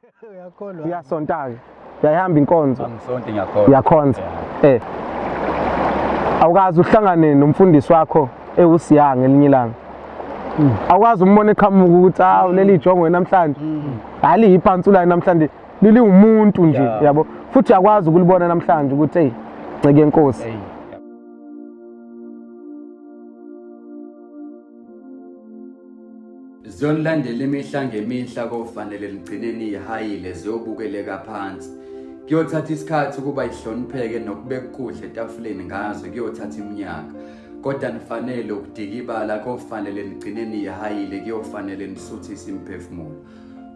Uyakholwa. Uyasonta-ke, uyayihamba inkonzo. Angisonti ngiyakholwa. Uyakhonza. Awukaze uhlangane nomfundisi wakho ewusiya ngelinye ilanga. Awukaze umbone eqhamuka ukuthi hawu leli jongwe namhlanje. Hayi liyipantsula namhlanje liliwumuntu nje yabo. Futhi uyakwazi ukulibona namhlanje ukuthi hey nceke yenkosi. Ziyonilandela imihla ngemihla kofanele nigcine niyihayile ziyobukeleka phansi. Kuyothatha isikhathi ukuba ihlonipheke nokubeka ukudla etafuleni ngazo kuyothatha iminyaka. Kodwa nifanele ukudikibala kofanele nigcine niyihayile kuyofanele nisuthise imiphefumulo.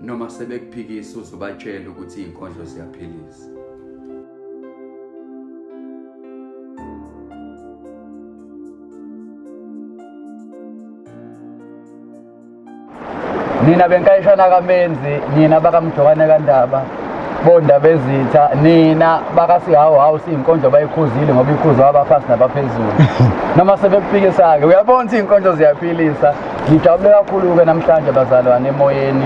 Noma sebekuphikisa uzobatshela ukuthi izinkondlo ziyaphilisa. Nina benkayishana kaMenzi, nina bakaMjokane kaNdaba, bondaba ezitha, nina bakasihawuhawu siyinkondlo bayikhuzile ngoba ikhuzwa abaphansi nabaphezulu. Noma sebekuphikisa-ke, uyabona ukuthi iy'nkondlo ziyaphilisa. Ngijabule kakhulu-ke namhlanje bazalwane emoyeni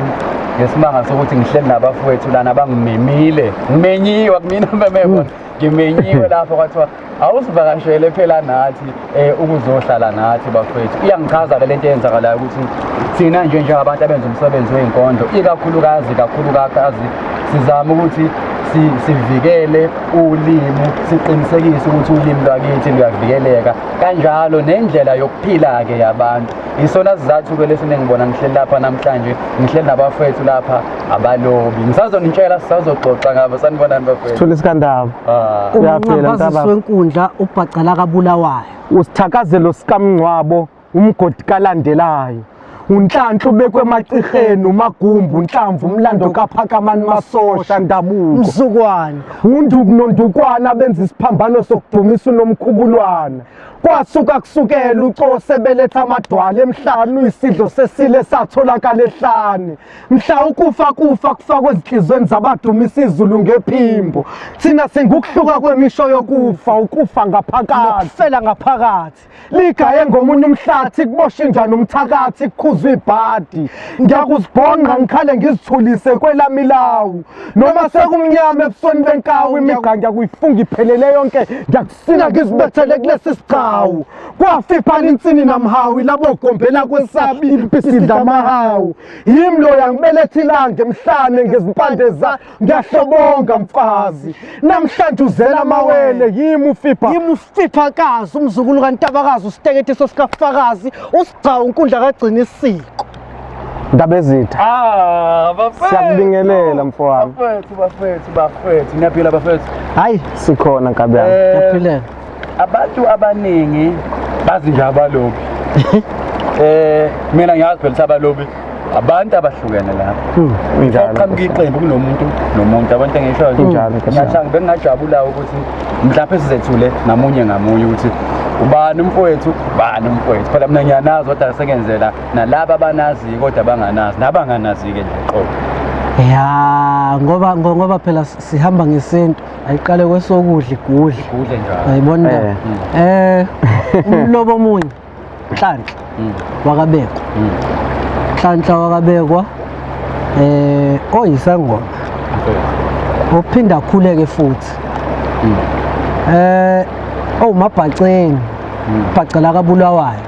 ngesimanga sokuthi ngihleli nabafowethu lana bangimemile. Ngimenyiwe kumina meme ngimenyiwe lapho kwathiwa awusivakashele phela nathi ukuzohlala nathi bafethu. Iyangichaza ke lento eyenzakalayo ukuthi thina nje njengabantu abenza umsebenzi wey'nkondlo ikakhulukazi kakhulukazi sizama ukuthi sivikele ulimi, siqinisekise ukuthi ulimi lwakithi luyavikeleka kanjalo nendlela yokuphila-ke yabantu. Isona sizathu-ke lesi nengibona ngihleli lapha namhlanje, ngihleli nabafethu lapha abalobi. Ngisazonitshela, sisazoxoxa ngabo. Sanibonani bafethu. Thula isikandaba. Uyaphila Umnqambaziso ntaba. wenkundla ubhacala kabulawayo. Usithakazelo sikamngcwabo umgodi kalandelayo. Unhlanhla ubekwe emaciheni umagumbu unhlamvu umlando kaPhakamani Masosha Ndabuko. Mzukwana. Unduku nondukwana benza isiphambano sokudumisa uNomkhubulwana. Kwasuka kusukela uCose beletha amadwala emhlanu isidlo sesile satholakala ehlane. Mhla ukufa kufa kufakwe ezinhlizweni zabadumisa izulu ngephimbo. Thina singukuhluka kwemisho yokufa, ukufa ngaphakathi. Nokufela ngaphakathi. Ligaye ngomunye umhlathi kuboshwa inja nomthakathi kukhuzwa ibhadi. Ngiyakuzibhonqa ngikhale ngizithulise kwelami ilawu. Noma sekumnyama ebusweni benkawu imigqa ngiyakuyifunga iphelele yonke ngiyakusina ngizibethele kulesi sigcawu. Kwafiphala insini namhawu labo gombela kwesabi impisidla amahawu. Yimi loya ngibeletha ilanga emhlane ngezimpande za ngiyahlobonga mfazi. Namhlanje uzela amawele yimi ufipha. Yimi ufiphakazi umzukulu kaNtabakazi usiteketiso sikafakazi usigcawu inkundla kagcina isiko. Ndabezitha. Bafethu. Siyakubingelela mfowami. Bafethu, bafethu, bafethu. Niyaphila bafethu? Hayi, Sikhona nkabi yami. ngiyaphilela. Abantu abaningi bazi nje abalobi. Mina ngiyazi phela ukuthi abalobi abantu abahlukene lapha. Kunjalo. Qhamuka iqembu kunomuntu nomuntu abantu engisho Kunjalo, ngiyathanda bengingajabula ukuthi mhlawumbe sizethule ngamunye ngamunye ukuthi ubani umfowethu ubani umfowethu phela mina ngiyanazi kodwa sengenzela nalaba abanazi kodwa banganazi nabanganazi-ke nje qobo. Ya, ngoba phela sihamba ngesintu ayiqale kwesokudla igudle. Igudle njalo. Ayibona indaba. Umlobo omunye Nhlanhla wakabekwa. Nhlanhla wakabekwa oyisangoma. Ophinda akhuleke futhi. Owumabhaceni. Bhacela kabulawayo.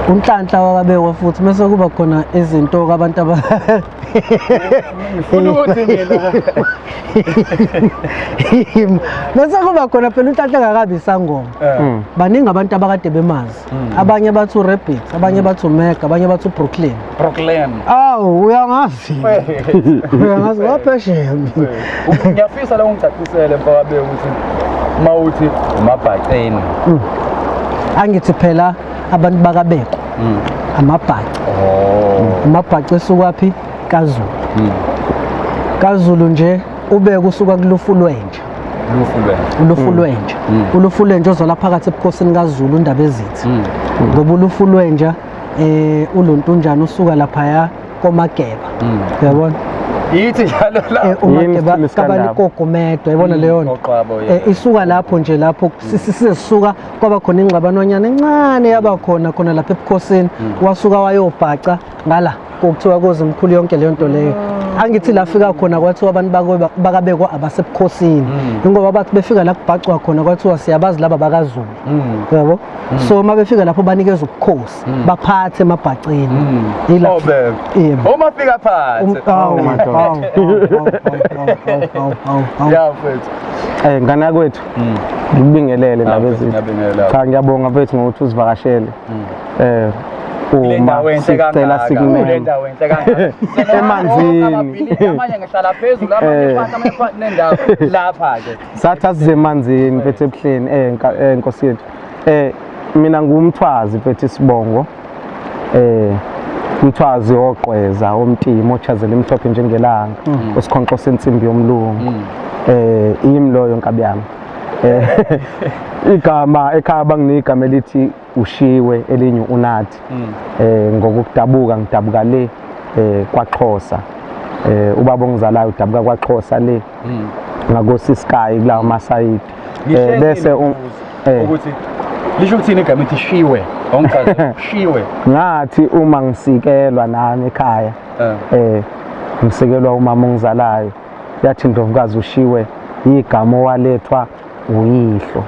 Unhlanhla wakabekwa futhi bese kuba khona izinto kabantu aba Ngifuna ukuthi mina bese kuba khona phela unhlanhla engakabi isangoma. Baningi abantu abakade bemazi. Abanye bathi uRabbit, abanye bathi uMega, abanye bathi uBrooklyn. Brooklyn. Awu uyangazi. Uyangazi waphesheya. Ngiyafisa la ungicacisele mfowabo ukuthi mawuthi umabhaceni. Angithi phela abantu bakabekwa. Amabhaca. Amabhaca esukaphi? KaZulu. KaZulu nje ubeke usuka kulufu lwenja. Lufu lwenja. Ulufu lwenja. Ulufu lwenja ozola phakathi ebukhosini kaZulu indaba ezithi. Ngoba ulufu lwenja uluntunjana usuka laphaya koMageba. Uyabona? Yithi njalo la. uMageba Yini kabalikogomedwa, yabona leyo nto. Oqwabo, yebo. Isuka lapho nje lapho sisuka kwaba khona ingxabanonyana encane yaba khona khona lapha ebukhosini. Wasuka wayobhaca ngala kokuthiwa kozimkhulu yonke leyo nto leyo. Angithi la fika khona kwathiwa abantu bakabekwa abasebukhosini. Ingoba bathi befika la kubhacwa khona kwathiwa siyabazi laba bakaZulu. Yabo? So uma befika lapho banikezwa ubukhosi, baphathe emabhaceni. Ila Obeka. Yebo. Uma fika phansi. Awu, Oh my God. awu, awu, awu, awu, awu, awu. Ya mfethu. Ngane yakwethu, ngikubingelele ndaba ezitha. Ngiyabingelela. Cha, ngiyabonga mfethu ngokuthi usivakashele. Kule Uma ndawo enhle sicela kangaka. Kule sikumeme. ndawo enhle kangaka. Emanzini. Amabhilidi, amanye ngihlala phezulu, amanye phansi, amanye phansi nendawo. Lapha ke. Sathi asize emanzini mfethu ebuhleni nkosi yethu. Mina ngumthwazi mfethu isibongo. Umthwazi ogqweza omtima ochazela imhlophe njengelanga osikhonxo sensimbi yomlungu. Yimi loyo nkabi yami. Igama ekhaya banginika igama elithi Ushiwe, elinye uNathi. Ngokudabuka ngidabuka le kwaXhosa. Ubaba ongizalayo udabuka kwaXhosa le ngakoSisky kulawo masayidi. Bese ukuthi lisho ukuthini igama ethi Shiwe? Awungichaze Shiwe. Ngathi uma ngisikelwa nami ekhaya ngisikelwa umama ongizalayo, yathi Ndlovukazi uShiwe igama owalethwa uyihlo.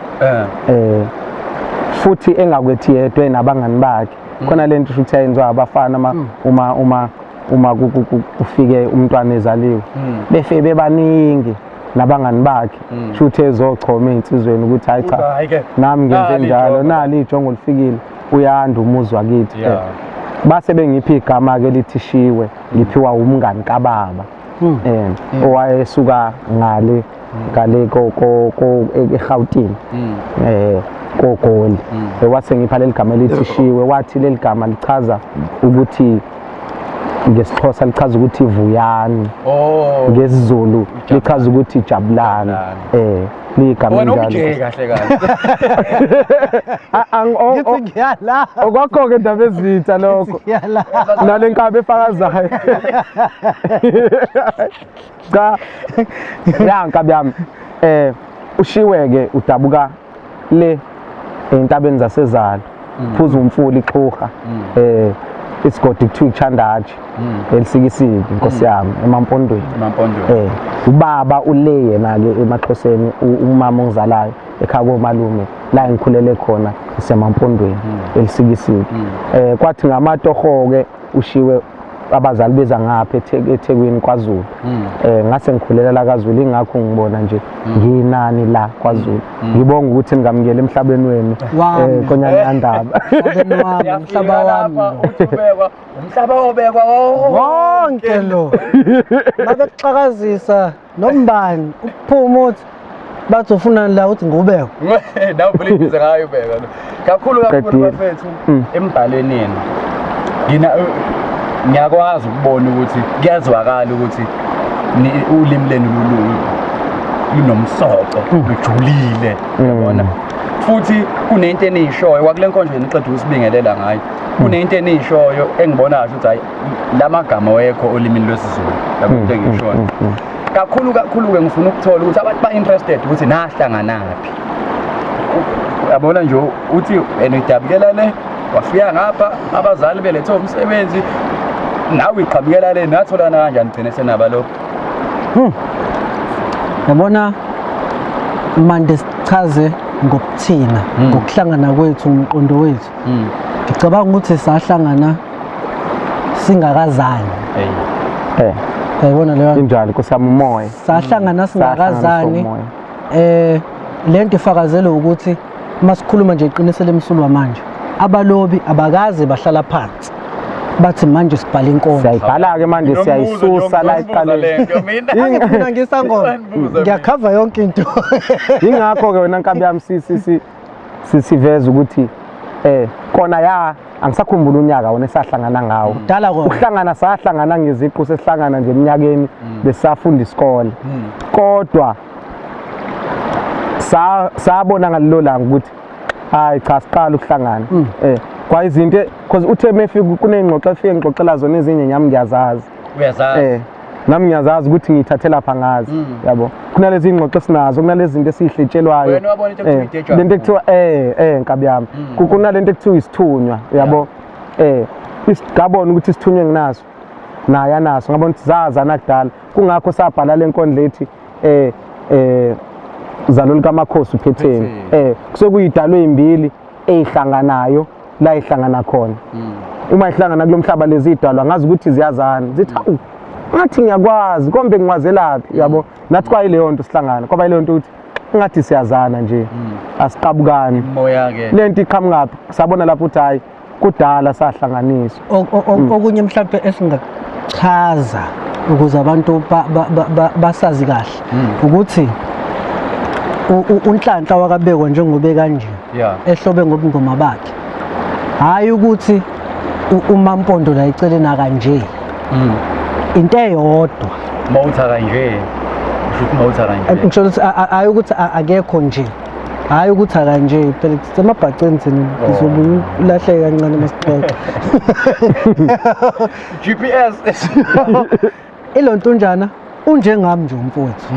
Futhi engakwethi yedwa enabangani bakhe. Khona lento futhi ayenziwa abafana uma uma uma kufike umntwana ezaliwe. Befe bebaningi nabangani bakhe. Shuthi ezochoma ey'nsizweni ukuthi hayi cha, nami ngenze njalo, nali ijongo lifikile, uyanda umuzi wakithi. Base bengiphi igama ke lithi Shiwe, ngiphiwa umngani kababa. Owayesuka ngale ngale ko ko eGauteng koGoli. Wase ngipha leli gama elithi Shiwe, wathi leli gama lichaza ukuthi ngesiXhosa lichaza ukuthi vuyani. NgesiZulu lichaza ukuthi jabulani. Ligama njalo. Wena kahle kahle. Ngithi ngiyala. Okwakho ke indaba ezitha lokho. Ngiyala. Nale nkabi efakazayo. Cha. Ya nkabi yami. Ushiwe ke udabuka le entabeni zasezalo. Phuza umfula ixhuha. Isigodi kuthiwa iChandaji. Elisikisiki inkosi yami emaMpondweni. Emampondweni. Ubaba ule yena ke emaXhoseni, umama ongizalayo ekhaya komalume la engikhulele khona isemaMpondweni elisikisiki. Kwathi ngamatoho ke ushiwe abazali beza ngapha eThekwini kwaZulu. Ngase ngikhulela la kaZulu, ingakho ngibona nje nginani la kwaZulu. Ngibonga ukuthi ningamukele emhlabeni wenu konyana ndaba. Emhlabeni wami, umhlaba wami. Umhlaba obekwa wonke lo. Babekuxakazisa nombani ukuphuma uthi bathi ufuna la uthi ngubekwe. Nawe vele ibize ngayo ubeka lo. Kakhulu kakhulu bafethu embhalweni yenu. Ngina ngiyakwazi ukubona ukuthi kuyazwakala ukuthi ulimi lenu lunomsoco, lujulile, uyabona. Futhi kunento eniyishoyo kwakule nkondlo niqeda ukusibingelela ngayo. Kunento eniyishoyo engibonayo ukuthi hayi lamagama wekho olimini lwesiZulu, yabo into engishoyo. Kakhulu kakhulu ke ngifuna ukuthola ukuthi abantu ba interested ukuthi nahlanganaphi. Yabona nje uthi enidabukela le wafika ngapha abazali belethe umsebenzi nawe iqhamukela le natholana kanjani gcine senaba lokho? Yabona manje sichaze ngokuthina ngokuhlangana kwethu umqondo wethu. Ngicabanga ukuthi sahlangana singakazani. Yayibona leyo injalo kusama umoya. Sahlangana singakazani. Lento ifakazela ukuthi masikhuluma nje iqiniso lemsulwa manje. Abalobi abakaze bahlala phansi bathi manje sibhala inkondlo. Siyayibhala ke manje siyayisusa la eqaleni. Mina ngisangoma ngiyakhava yonke into. Ingakho ke wena nkabi yami sisiveza ukuthi kona ya angisakhumbula unyaka wona esahlangana ngawo. Kudala kona. Ukuhlangana sahlangana ngeziqu sesihlangana nje eminyakeni besafunda isikole. Kodwa sabona ngalelo langa ukuthi hayi cha siqala ukuhlangana. Kwa izinto because uthe mefika kunengxoxo efike ngixoxela zona ezinye nyami ngiyazazi. Uyazazi. Nami ngiyazazi ukuthi ngithathe lapha ngazi. Yabo. Kunalezi ingxoxo esinazo, kunalezi zinto esihletshelwayo. Wena wabona into ekuthiwa ideja. Lento ekuthiwa nkabi yami. Kunalento ekuthiwa isithunywa, yabo. Isigabona ukuthi isithunywe nginaso. Naye anaso, ngabona ukuthi zazana kudala. Kungakho sabhala le nkondlo ethi zalo likaMakhosi uphetheni. Kusuke kuyidalwe ezimbili ezihlanganayo la ihlangana khona. Uma ihlangana kulomhlaba lezi idalwa ngazi ukuthi ziyazana. Zithi hawu ngathi ngiyakwazi kombe ngiwazelaphi yabo. Nathi kwayileyo nto sihlangana, kwaba yileyo nto ukuthi ngathi siyazana nje. Asiqabukani. Moya ke. Lento iqhamukaphi? Sabona lapho ukuthi hayi kudala sahlanganiswa. Okunye mhlawumbe esingachaza ukuze abantu basazi kahle ukuthi uNhlanhla wakaBekwa njengoba kanje ehlobe ngobungoma bakhe, hayi ukuthi uMampondo la eceleni akanje. Into eyodwa mawutha kanje, usho ukuthi mawutha kanje, ngisho ukuthi hayi ukuthi akekho nje, hayi ukuthi akanje phela semabhaceni thina ngizobuya ulahleke kancane masixoxa. GPS Ilontunjana unjengami nje umfowethu,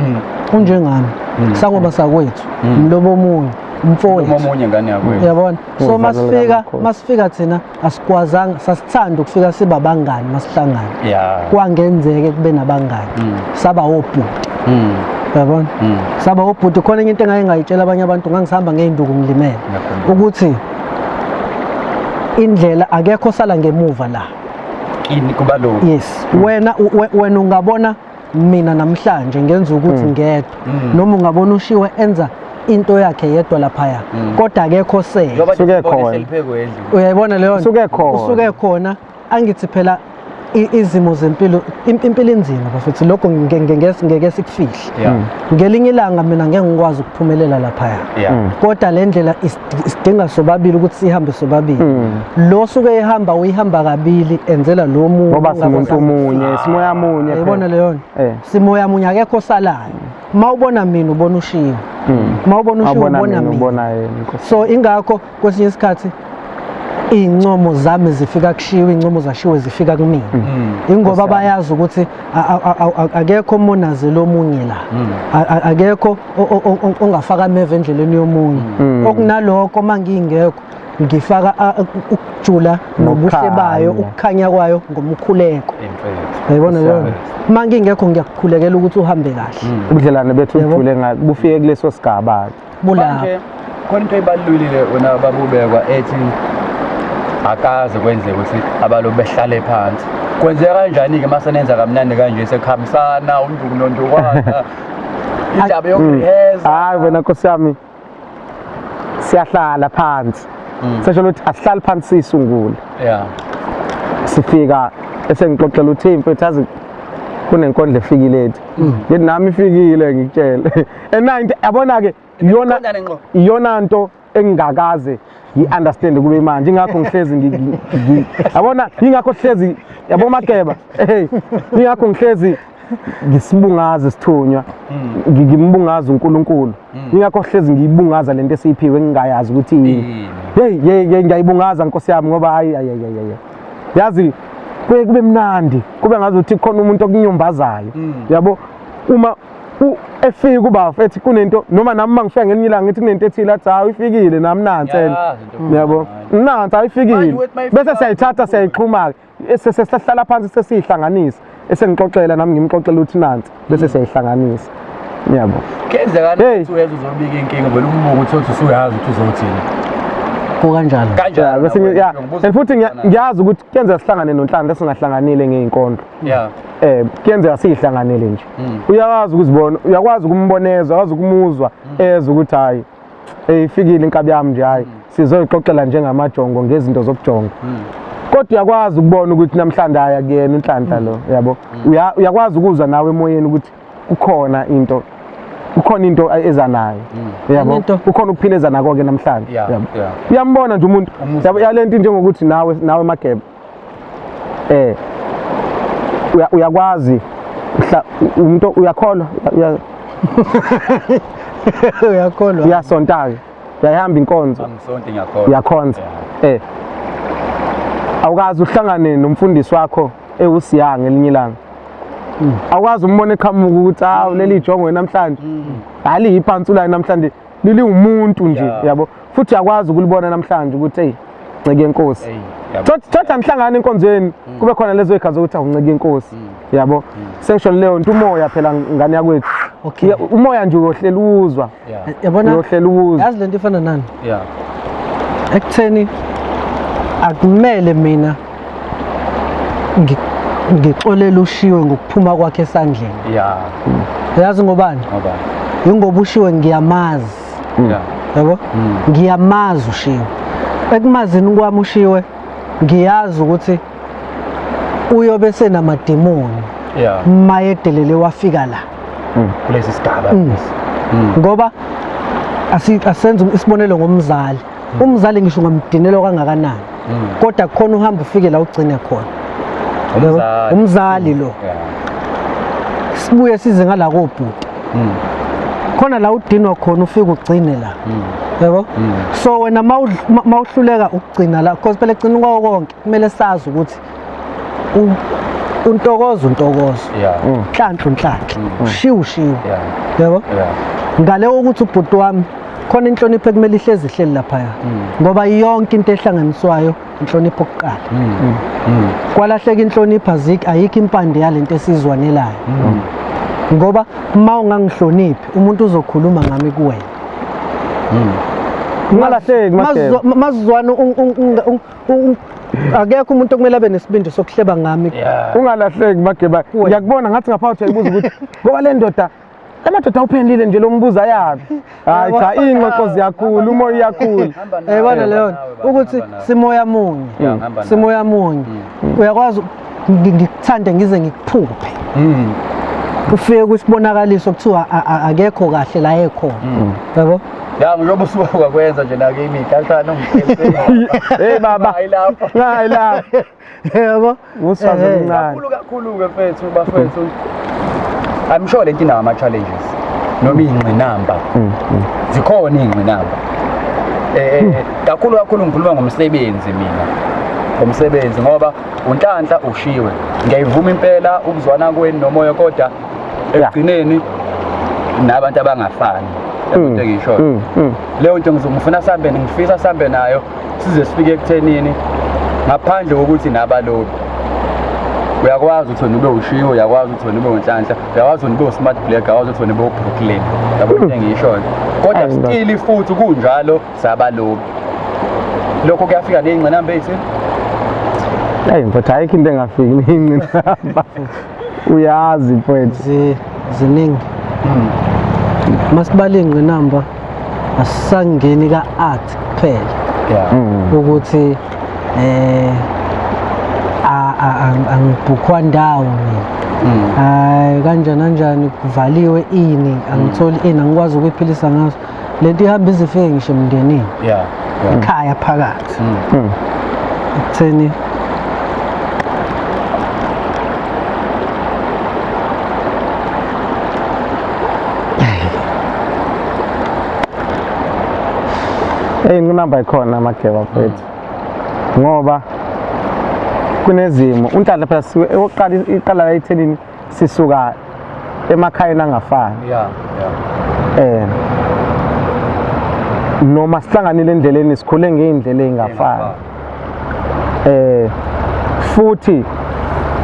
unjengami sangoba sakwethu, mlobo omunye umfowethu, omunye ngane yakwethu, uyabona. So masifika thina asikwazanga, sasithanda ukufika siba bangani masihlangana. Kwangenzeke kube nabangani, saba obhuti, uyabona, saba obhuti. Khona enye into engake ngayitshela abanye abantu, ngangisihamba ngey'nduku ngilimele, ukuthi indlela akekho sala ngemuva la kini kuba lo. Yes, wena wena ungabona mina namhlanje ngenza ukuthi ngedwa, noma ungabona ushiwe enza into yakhe yedwa laphaya, kodwa akekho sele. Usuke khona, uyayibona leyo nto, usuke khona, usuke khona. Angithi phela izimo zempilo, impilo inzima bafethu, lokho ngeke sikufihle. Ngelinye ilanga mina ngeke ngikwazi ukuphumelela laphaya, kodwa le ndlela isidinga sobabili ukuthi sihambe sobabili. Lo suke ehamba uyihamba kabili enzela lo muntu, ngoba simuntu munye, simoya munye, uyayibona leyo nto, simoya munye, akekho salayo. Mawubona mina ubona ushiwe, mawubona ushiwe ubona mina. So ingakho kwesinye isikhathi iy'ncomo zami zifika kushiwe, iy'ncomo zashiwe zifika kumina, ingoba bayazi ukuthi akekho omonazelo omunye la, akekho ongafaka ameva endleleni yomunye. Okunalokho uma ngingekho ngifaka ukujula nobuhle bayo, ukukhanya kwayo ngomkhuleko, uyayibona leyo. Uma ngingekho ngiyakukhulekela ukuthi uhambe kahle. Ubudlelwane bethu bujule bufike kuleso sigaba. Bulapho khona into ebalulile wena babubekwa ethi akaze kwenzeke ukuthi abalobi behlale phansi. Kwenzeka kanjani-ke uma senenza kamnandi kanje sekuhambisana unduku nondukwana indaba yokuriheza? Hayi wena nkosi yami, siyahlala phansi. Sesho ukuthi asihlali phansi siyisungule. Sifika esengixoxela ukuthi mfethu azi kunenkondlo efikile ethi. Ngithi nami ifikile ngikutshele. And yabona-ke iyona nto engingakaze ngi-understand kube manje, ingakho ngihlezi yabona, ingakho hlezi yabo Mageba, hey ingakho ngihlezi ngisibungaza isithunywa, ngimbungaza uNkulunkulu, ingakho hlezi ngiyibungaza lento esiyiphiwe engingayazi ukuthi yini. Hey hey ngiyayibungaza Nkosi yami, ngoba hayi hayi yazi kuye kube mnandi, kube ngazuthi khona umuntu okunyumbazayo, yabo. Uma efika ubafu ethi kunento, noma nami mangifika ngelinye ilanga ngithi kunento ethile, athi hayi ifikile nami nansi, yabo, nansi ayifikile, bese siyayithatha siyayixhuma-ke, sesihlala phansi sesiyihlanganisa, esengixoxela nami ngimxoxela ukuthi nansi, bese siyayihlanganisa, yabo. Kenzekani ukuthi uyeza uzobika inkinga vele umbuka uthi usuyazi ukuthi uzothini? Kukanjalo. Kanjalo. And futhi ngiyazi ukuthi kuyenzeka sihlangane noNhlanhla singahlanganile ngey'nkondlo. Kuyenzeka siyihlanganele nje. Uyakwazi ukuzibona, uyakwazi ukumboneza, uyakwazi ukumuzwa ezwe ukuthi hayi ifikile inkabi yami nje, hayi sizoyixoxela njengamajongo ngezinto zobujongo. Kodwa uyakwazi ukubona ukuthi namhlanje hhayi akuyena uNhlanhla lo, yabo. Uyakwazi ukuzwa nawe emoyeni ukuthi kukhona into, kukhona into eza nayo, yabo, kukhona ukuphila eza nako-ke namhlanje, yabo. Uyambona nje umuntu, yabo, yalento njengokuthi nawe Mageba, uyakwazi umuntu uyakholwa, uyakholwa, uyasonta-ke, uyayihamba inkonzo, uyakhonza, awukazi uhlangane nomfundisi wakho ewusiya ngelinye ilanga, awukwazi umbona eqhamuka ukuthi hawu leli jongo namhlanje, hayi liyiphansulayo namhlanje, liliwumuntu nje, yabo. Futhi uyakwazi ukulibona namhlanje ukuthi hey nceke yenkosi, Thatha nihlangane enkonzweni kube khona lezo y'khathi zokuthi awuncike inkosi yabo. Sengisho leyo nto umoya phela ngane yakwethu. Okay. Umoya nje uyohlela uzwa. Yabona, Uyohlela uzwa. yazi lento ifana nani? Yeah. Ekutheni akumele mina ngixolele ushiwe ngokuphuma kwakhe esandleni. Yazi ngobani? Ngoba. Ingoba ushiwe ngiyamazi. Yabo? Ngiyamazi ushiwe. Ekumazini kwami ushiwe ngiyazi ukuthi uyobe senamadimoni mayedelele wafika la. Kulesi sigaba. Ngoba asenze isibonelo ngomzali. Umzali ngisho ungamdinela kangakanani, kodwa khona uhamba ufike la ugcine khona. Umzali. Umzali lo. Sibuye size ngala kobhuti. Khona la udinwa khona ufike ugcine la. Yabo? So wena mawuhluleka ukugcina la, because phela egcina kwawo konke kumele sazi ukuthi untokozo untokozo. Nhlanhla unhlanhla. Ushiwe ushiwe. Yabo? Ngale ukuthi ubhuti wami khona inhlonipho ekumele ihlezi ihleli laphaya. Ngoba yonke into ehlanganiswayo inhlonipho kuqala. Kwalahleka inhlonipho ayikho impande yalento esizwanelayo. Ngoba uma ungangihloniphi umuntu uzokhuluma ngami kuwena. Ungalahleki Mageba. Mazizwana akekho umuntu okumele abe nesibindi sokuhleba ngami. Ungalahleki Mageba. Ngiyakubona ngathi ngaphakathi uyayibuza ukuthi ngoba le ndoda lamadoda awuphendile nje lo mbuzo ayapi. Hayi cha, iy'ngxoxo ziyakhula, umoya uyakhula. Yayibona leyo nto ukuthi simoya munye. Simoya munye. Uyakwazi ngikuthande ngize ngikuphuphe. Ufike kwisibonakaliso kuthiwa akekho kahle la ekhona. Yabo? Ya njengoba usuka kwenza nje la kimi kahlala ungiphethe. Hey baba. Hayi lapho. Hayi lapho. Yabo? Uswazi oluncane. Kakhulu kakhulu ke mfethu bafethu. I'm sure lento inawo ama challenges noma ingqinamba. Zikhona ingqinamba. Kakhulu kakhulu ngikhuluma ngomsebenzi mina. Ngomsebenzi ngoba uNhlanhla ushiwe. Ngiyayivuma impela ukuzwana kweni nomoya kodwa ekugcineni nabantu abangafani. Into engishoyo. Leyo nto ngifuna sambe ngifisa sambe nayo size sifike ekuthenini ngaphandle kokuthi nabalobi. Uyakwazi ukuthi wena ube ushiwe, uyakwazi ukuthi wena ube uNhlanhla, uyakwazi wena ube uSmart Black, uyakwazi ukuthi wena ube uBrooklyn. Yabo into engiyishoyo. Kodwa still futhi kunjalo sabalobi. Lokho kuyafika ney'ngqinamba ey'thini? Hayi mfethu, ayikho into engafiki ney'ngqinamba. Uyazi mfethu. Ziningi. Masibale iy'ngqinamba asisangeni ka-art kuphela. Ukuthi angibhukhwa ndawo mina. Hayi kanjani kanjani kuvaliwe ini, angitholi ini, angikwazi ukuyiphilisa ngaso. Lento ihamba ize ifike ngisho emndenini. Ekhaya phakathi. Ekutheni Hey inqinamba ikhona Mageba mfethu. Ngoba kunezimo uNhlanhla phela siwe oqala iqala la ethenini sisuka emakhayeni angafani. Noma sihlanganile endleleni sikhule ngeindlela ezingafani. Futhi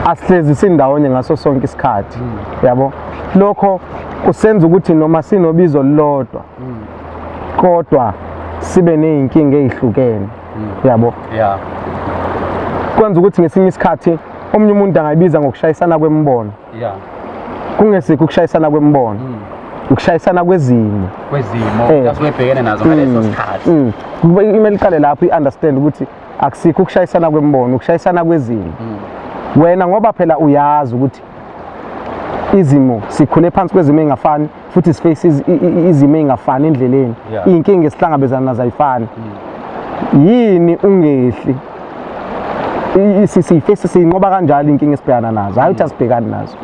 asihlezi sindawonye ngaso sonke isikhathi. Yabo? Lokho kusenza ukuthi noma sinobizo lodwa kodwa sibe nezinkinga ezihlukene. Yabo? Kwenza ukuthi ngesinye isikhathi omunye umuntu angayibiza ngokushayisana kwemibono. Kungesikho ukushayisana kwemibono. Ukushayisana kwezimo. Kwezimo asibhekene nazo ngaleso sikhathi. Kumele iqale lapho i-understand ukuthi akusikho ukushayisana kwemibono, ukushayisana kwezimo. Wena ngoba phela uyazi ukuthi izimo sikhule phansi kwezimo ezingafani futhi siface izimo ezingafani endleleni. Izinkinga esihlangabezana nazo ayifani. Yini ungehli? Siyiface siyinqoba kanjalo inkinga esibhekana nazo, hayi ukuthi asibhekani nazo.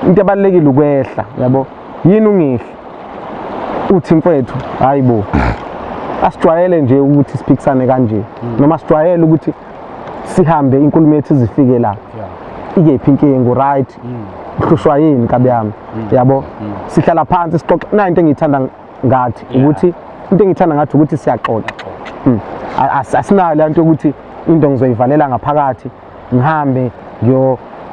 Into ebalulekile ukwehla, yabo. Yini ungehli? Uthi mfethu, hayibo. Asijwayele nje ukuthi siphikisane kanje. Noma sijwayele ukuthi sihambe inkulumo yethu izifike la. Ikephi inkinga, right? Uhlushwa yini nkabi yami? Yabo? Sihlala phansi sixoxe. Na into engiyithanda ngathi ukuthi into engiyithanda ngathi ukuthi siyaxoxa. Asinayo le nto yokuthi Into ngizoyivalela ngaphakathi ngihambe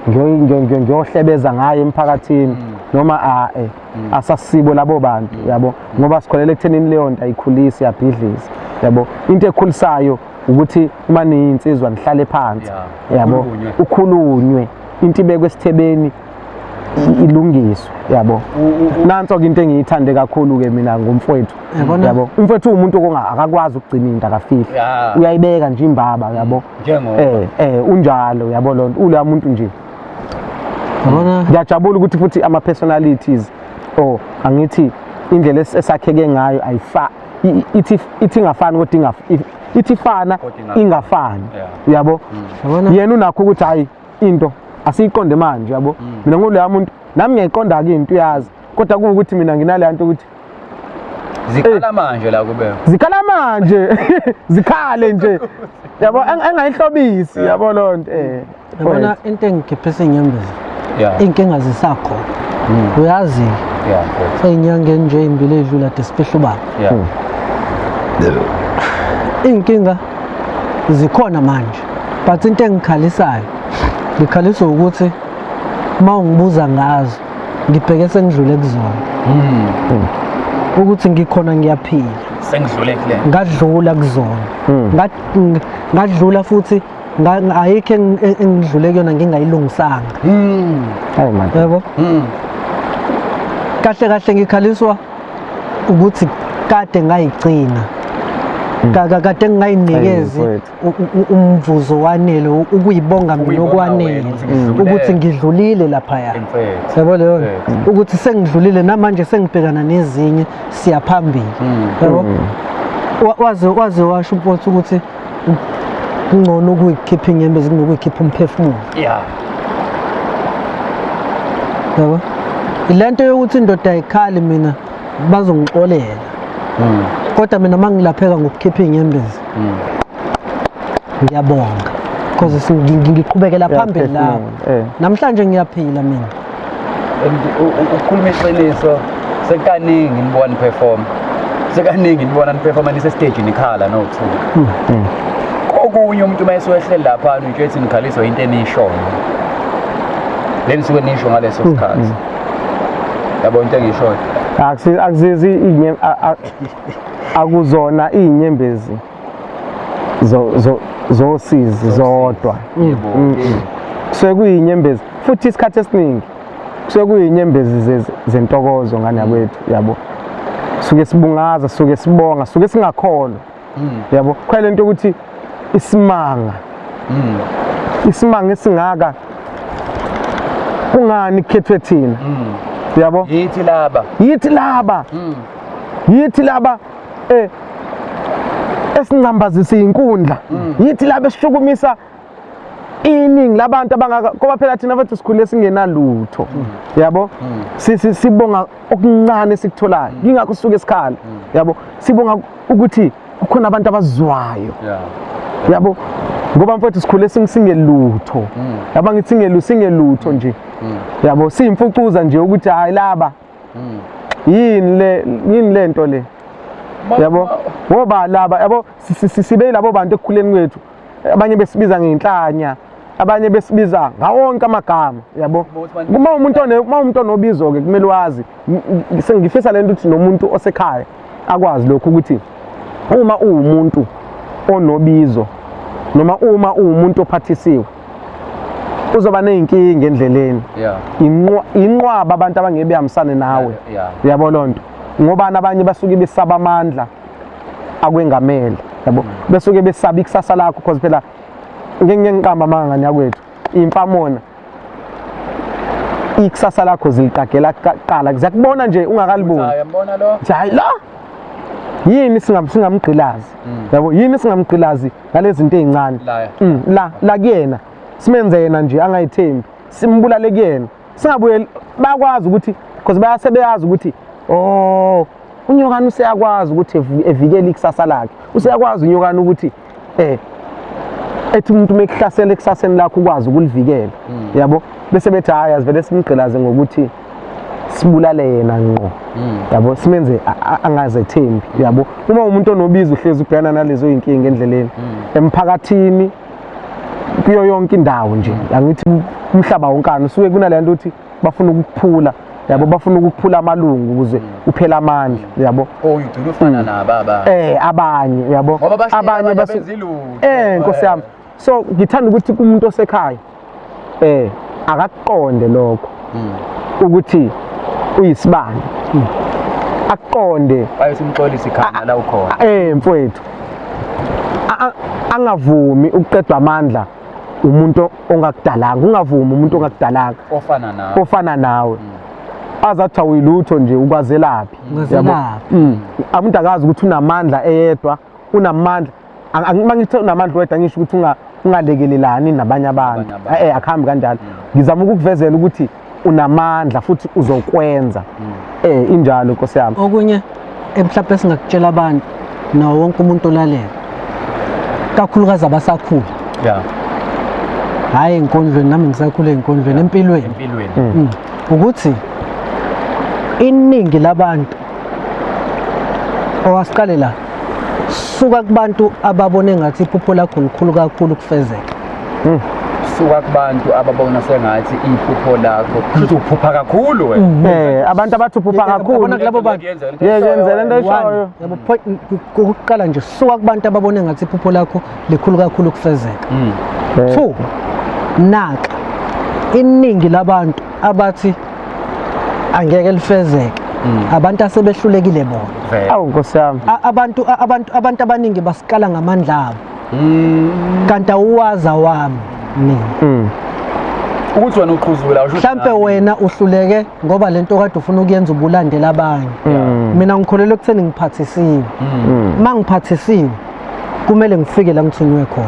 ngiyohlebeza ngayo emphakathini noma a eh asasibo labo bantu, yabo, ngoba sikholele ekuthenini leyo nto ayikhulisi, iyabhidliza, yabo. Into ekhulisayo ukuthi uma niyinsizwa nihlale phansi, yabo, Ukhulunywe. Ukhulunywe, into ibekwe esithebeni, ilungiswe, yabo. Nanso-ke into engiyithande kakhulu-ke mina ngomfowethu. Yabona? Yabo, umfowethu uwumuntu akakwazi ukugcina into, akafihli. Uyayibeka nje imbaba, yabo. Njengoba. Unjalo, yabo, lonto uloya muntu nje. Yabona? Ngiyajabula ukuthi futhi ama-personalities or angithi indlela esakheke ngayo ayifa ithi ingafani kodwa ithi ifana Kodwa ingafani. Ingafani, yabo. Yabona? Yena unakho ukuthi hayi, into asiyiqonde manje, yabo. Mina nguloya muntu, nami ngiyayiqonda-ke into, uyazi, kodwa kuwukuthi mina nginaleya nto ukuthi Zikhala manje la kube. Zikhala manje, zikhale nje, yabo, engayihlobisi, yabo, loo nto. Yabona into engikhiphisa inyembezi, iy'nkinga zisakhona, uyazi. Yeah, mfowethu. Ey'nyangeni nje ey'mbili ey'dlula de sifihla ubaba. Iy'nkinga zikhona manje, but into engikhalisayo, ngikhaliswa ukuthi uma ungibuza ngazo ngibheke sengidlule kuzona, ukuthi ngikhona, ngiyaphila. Sengidlule kule. Ngadlula kuzona. Ngadlula futhi ayikho engidlule kuyona ngingayilungisanga. Hayi man. Yabo, kahle kahle ngikhaliswa ukuthi kade ngayigcina, kade ngingayinikezi Ayi, mfowethu. Umvuzo wanele ukuyibonga mina Ukuyibonga okwanele wena ukuthi ngidlule. Ukuthi ngidlulile laphaya. Mfethu. Yabo leyo nto? Mfethu. Ukuthi sengidlulile namanje, sengibhekana nezinye, siya phambili, yabo. Waze washo umfowethu ukuthi kungcono ukuyikhipha inyembezi kunokuyikhipha umphefumulo. Yabo, lento yokuthi indoda ayikhali, mina bazongixolela, kodwa mina uma ngilapheka ngokukhipha iy'nyembezi, ngiyabonga because ngiqhubekela phambili lapho. Uyaphefumula. Namhlanje ngiyaphila mina. And ukukhuluma iqiniso, sekaningi nibona niperform. Sekaningi nibona niperform nise stage nikhala no two. Kokunye umuntu uma esuke lapha nje ethi nikhaliswa into enishoyo. Le nisuke nisho ngaleso sikhathi. Yabo into engishoyo. Akusizi akuzona iy'nyembezi zosizi zodwa. Yebo. Kusuke kuyinyembezi futhi isikhathi esiningi kusuke kuyinyembezi zentokozo, ngane yakwethu, yabo. Suke sibungaza, suke sibonga, suke singakholwa, yabo, khona lento ukuthi isimanga, isimanga esingaka, kungani kukhethwe thina, yabo? Yithi laba. Yithi laba, yithi laba esincambazisa inkundla, yithi laba esishukumisa iningi labantu abangaka, ngoba phela thina futhi sikhule singenalutho, yabo. Sibonga okuncane esikutholayo, yingakho sisuke esikhala, yabo. Sibonga ukuthi kukhona abantu abazwayo, yabo, ngoba mfowethu sikhule singelutho, yabo, ngithi singelutho nje, yabo, siyimfucuza nje ukuthi hayi laba yini le, yini lento le, yabo, ngoba laba, yabo, sibe labo bantu ekukhuleni kwethu. Abanye besibiza ngenhlanya, abanye besibiza ngawonke amagama, yabo. Uma umuntu onobizo ke kumele wazi. Sengifisa lento ukuthi nomuntu osekhaya akwazi lokhu, ukuthi uma uwumuntu onobizo noma uma uwumuntu ophathisiwe, uzoba ney'nkinga endleleni. Inqwaba abantu abangeke behambisane nawe, uyabo loo nto, ngobani? Abanye basuke besaba amandla akwengamele, yabo, besuke besaba ikusasa lakho, because phela ngeke ngiqamba amanga, ngane yakwethu, impamona ikusasa lakho ziliqagela kuqala, ziyakubona nje ungakaliboni. Hayi, yambona lo. Nje hayi la, yini singamgqilazi, yabo, yini singamgqilazi ngalezi zinto ey'ncane? La. La kuyena simenze yena nje angayithembi, simbulale kuyena, singabuyeli. Bayakwazi ukuthi, because bayasebeyazi ukuthi oh, uNyokani useyakwazi ukuthi evikele ikusasa lakhe, useyakwazi uNyokani ukuthi ethi umuntu mekuhlasela ekusaseni lakho ukwazi ukulivikela, yabo. Bese bethi hayi, asivele simgqilaze ngokuthi sibulale yena ngqo, yabo, simenze angazethembi, yabo. Uma umuntu onobizo uhlezi ubhekana nalezo yinkinga endleleni, emphakathini. Kuyo yonke indawo nje, angithi umhlaba wonkana usuke kunalento ukuthi bafuna ukukuphula, yabo, bafuna ukukuphula amalungu ukuze uphele amandla, yabo. Oh, ugcina ufana nabo aba. Abanye, yabo, Ngoba bahleli abanye abanye abenzi lutho. Nkosi yami, so ngithanda ukuthi kumuntu osekhaya akakuqonde lokho ukuthi uyisibani, akuqonde. Ayo simxolisa ikhanda la ukhona. Mfowethu, angavumi ukuqedwa amandla umuntu ongakudalanga, ungavumi umuntu ongakudalanga Ofana nawe. Ofana nawe azathi awuyilutho nje, ukwazelaphi? Ukwazelaphi? Umuntu akazi ukuthi unamandla eyedwa, unamandla. Uma ngithi unamandla wedwa, ngisho ukuthi ungalekelelani nabanye abantu. Nabanye abantu. Akuhambi kanjalo. Ngizama ukukuvezela ukuthi unamandla futhi uzokwenza. Injalo, nkosi yami. Okunye mhlawumbe singakutshela abantu nawo wonke umuntu olalela, kakhulukazi abasakhula, hhayi ey'nkondlweni, nami ngisakhula ey'nkondlweni, empilweni, Empilweni. Ukuthi iningi labantu owasiqale la, suka kubantu ababone ngathi iphupho lakho likhulu kakhulu ukufezeka. Suka kubantu ababona sengathi iphupho lakho, kusho uphupha kakhulu wena. Abantu abathi uphupha kakhulu. Yabona kulabo bantu. Yenze lento eshoyo. Yabo, point kokuqala nje, suka kubantu ababone ngathi iphupho lakho likhulu kakhulu ukufezeka. Two, naka iningi labantu abathi angeke lifezeke, abantu asebehlulekile bona. Vele. Awu, nkosi yami. Abantu abaningi basikala ngamandla abo, kanti awuwazi awami mina. Ukuthi wena uqhuzula awusho ukuthi Mhlampe nami. Wena uhluleke ngoba lento kade ufuna ukuyenza ubulandela abanye. Mina ngikholelwa ekutheni ngiphathisiwe. Uma ngiphathisiwe, kumele ngifike la ngithunywe khona.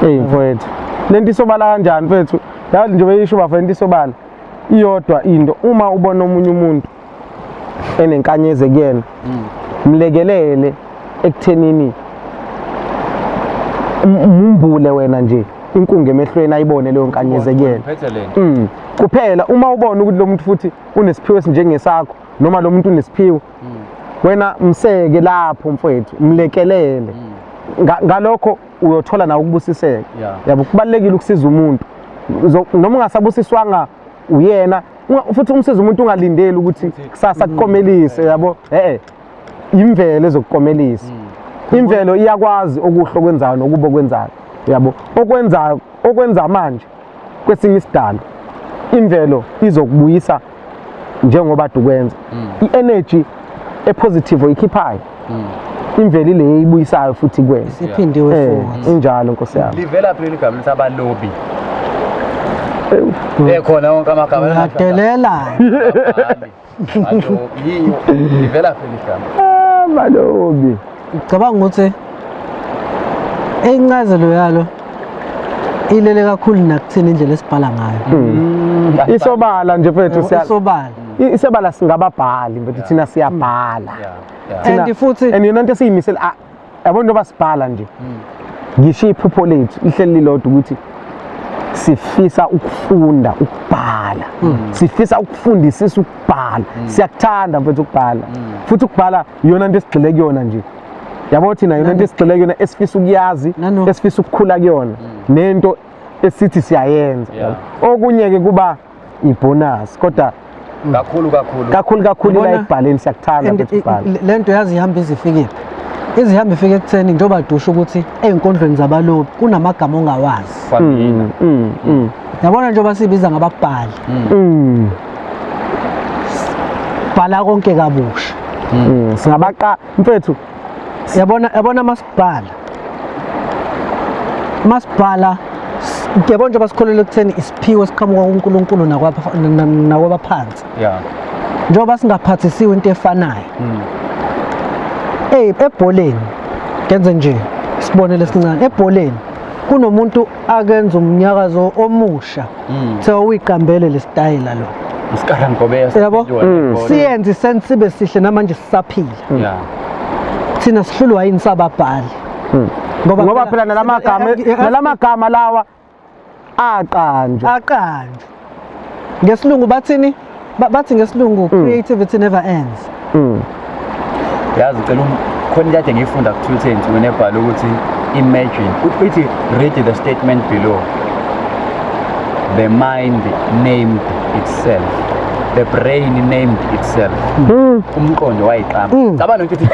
Hey mfowethu, lento isobala kanjani, mfethu? Yazi nje beyisho bafo, into isobala iyodwa into: uma ubona omunye umuntu enenkanyezi kuyena, mlekelele ekuthenini mumbule wena nje inkungu emehlweni, ayibone leyo nkanyezi kuyena. Uphethe lento. Kuphela uma ubona ukuthi lo muntu futhi unesiphiwo esinjengesakho, noma lo muntu unesiphiwo, wena mseke lapho, mfowethu, mlekelele. Ngalokho uyothola nawe ukubusiseka. Yabo, kubalulekile ukusiza umuntu. Noma ungasabusiswanga uyena, futhi umsiza umuntu ungalindeli ukuthi kusasa kukomelise, yabo. Imvelo ezokukomelisa, imvelo iyakwazi okuhle okwenzayo nokubi okwenzayo, yabo. Okwenzayo, okwenza manje kwesinye isidalo, imvelo izokubuyisa njengoba ade ukwenza. I-energy epositive oyikhiphayo, imvelo ile ibuyisayo futhi kuwena. Isiphindiwe futhi. Injalo, nkosi yami. Livela phi leli gama lithi abalobi? Ekhona wonke amagama. Uyadelela. Abalobi. Livela phi leli gama? Ah, balobi. Ngicabanga ukuthi incazelo yalo ilele kakhulu nakuthini, indlela esibhala ngayo. Isobala nje, mfethu, siya Isobala. Isobala, singababhali, mfethu, thina siyabhala. And futhi And yona into esiyimisele, yabo, njengoba sibhala nje, ngisho iphupho lethu lihleli lilodwa ukuthi sifisa ukufunda ukubhala, sifisa ukufundisisa ukubhala. Siyakuthanda, mfethu, ukubhala. Futhi ukubhala iyona into esigxile kuyona nje, yabo. Thina yona into esigxile kuyona, esifisa ukuyazi, esifisa ukukhula kuyona, nento esithi siyayenza. Okunye-ke kuba ibonus, kodwa Kakhulu kakhulu. Kakhulu kakhulu la Yabona- ekubhaleni, siyakuthanda And mfethu ukubhala. Le nto yazi ihamba ize ifike phi, izihambe ifike ekutheni njengoba dusho ukuthi ey'nkondlweni zabalobi kunamagama ongawazi. Kwamina. Yabona, njengoba siyibiza ngababhali, bhala konke kabusha. Singabaqa, mfethu. Yabona, masibhala, yabona, njengoba sikholelwa ekutheni isiphiwo esiqhamuka kuNkulunkulu nakwabaphansi, njengoba singaphathisiwe into efanayo. Ey, ebholeni, ngenze nje isibonelo esincane, ebholeni kunomuntu akenza umnyakazo omusha, kuthiwa uyiqambele lesitayela lo. Isikhala Ngobeya. Yabo? Siyenze isense sibe sihle, namanje sisaphila. Thina sihlulwa yini sababhali? Ngoba phela nalamagama lawa aqanjwa. Aqanjwa. Ngesilungu bathini? Bathi ngesilungu, creativity never ends. Yazi, cela khona into ade ngiyifunda ku-Twitter ensukwini, ebhala ukuthi Imagine uthi read the statement below. The mind named itself. The brain named itself. Umqondo wayiqamba. Cabanga ukuthi